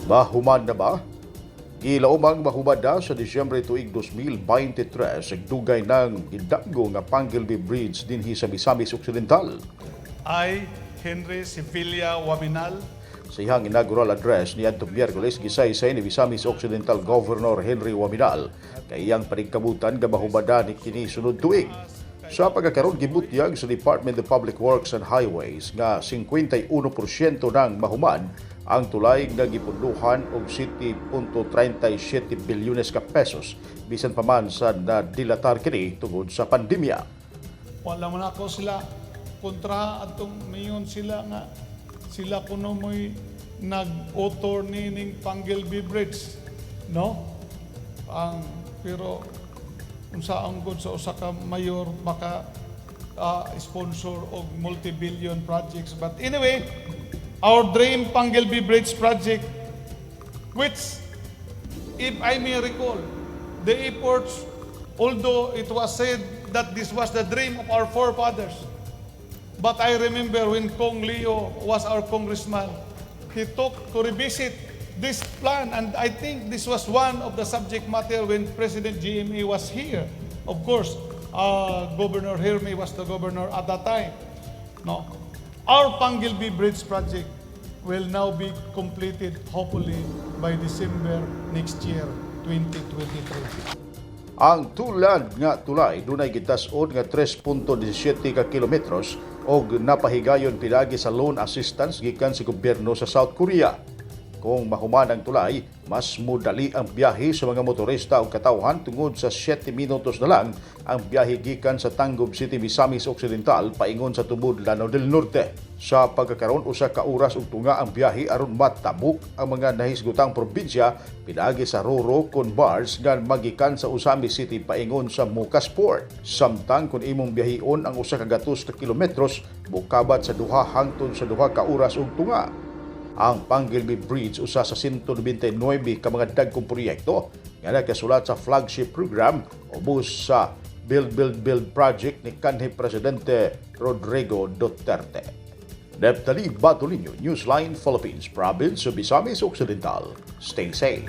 Mahuman na ba? Gilaumang mahuman na sa Disyembre tuig 2023 sa dugay ng gidanggo nga Panguil Bay Bridge dinhi sa Misamis Occidental. I, Henry Sevilla Oaminal, Sa iyang inaugural address ni adtong Miyerkules, gisaysay ni Misamis Occidental Governor Henry Oaminal kay iyang paningkamutan nga mahumada ni kini sunod tuig. Sa pagkakaroon, gibutyag sa Department of Public Works and Highways nga 51% ng mahuman ang tulay nga gipunduhan og 7.37 bilyones ka pesos, bisan pa man sa nadilatar kini tungod sa pandemya. Wala man ako sila kontra atong mayon sila nga sila kuno mo'y nag-author ni ning Panguil Bay Bridge, no? Ang pero unsa ang good sa usa ka mayor maka sponsor og multi-billion projects? But anyway, our dream Panguil Bay Bridge project, which, if I may recall the efforts, although it was said that this was the dream of our forefathers, but I remember when Cong Leo was our congressman, he took to revisit this plan, and I think this was one of the subject matter when President GMA was here. Of course, Governor Hermie was the governor at that time. No, our Panguil Bay Bridge project will now be completed hopefully by December next year, 2023. Ang tulad nga tulay dunay gitas-on nga 3.17 ka kilometros og napahigayon pinaagi sa loan assistance gikan sa gobyerno sa South Korea. Kung mahuman ang tulay, mas mudali ang biyahe sa mga motorista ug katawhan tungod sa 7 minutos na lang ang biyahe gikan sa Tangub City, Misamis Occidental paingon sa Tubod, Lanao del Norte. Sa pagkakaroon, usa ka oras ug tunga ang biyahe aron matabok ang mga nahisgutang probinsya pinaagi sa Roro kon barge nga magikan sa Ozamiz City paingon sa Mukas Port. Samtang kung imong biyahon ang 100 ka kilometros, mukabat sa 2 hangtod sa 2 ka oras ug tunga. Ang Panguil Bay Bridge usa sa 199 ka mga dagkong proyekto nga nakasulat sa flagship program ubos sa Build Build Build project ni kanhi Presidente Rodrigo Duterte. Neptali Batolino, Newsline Philippines, Province of Misamis Occidental. Stay safe.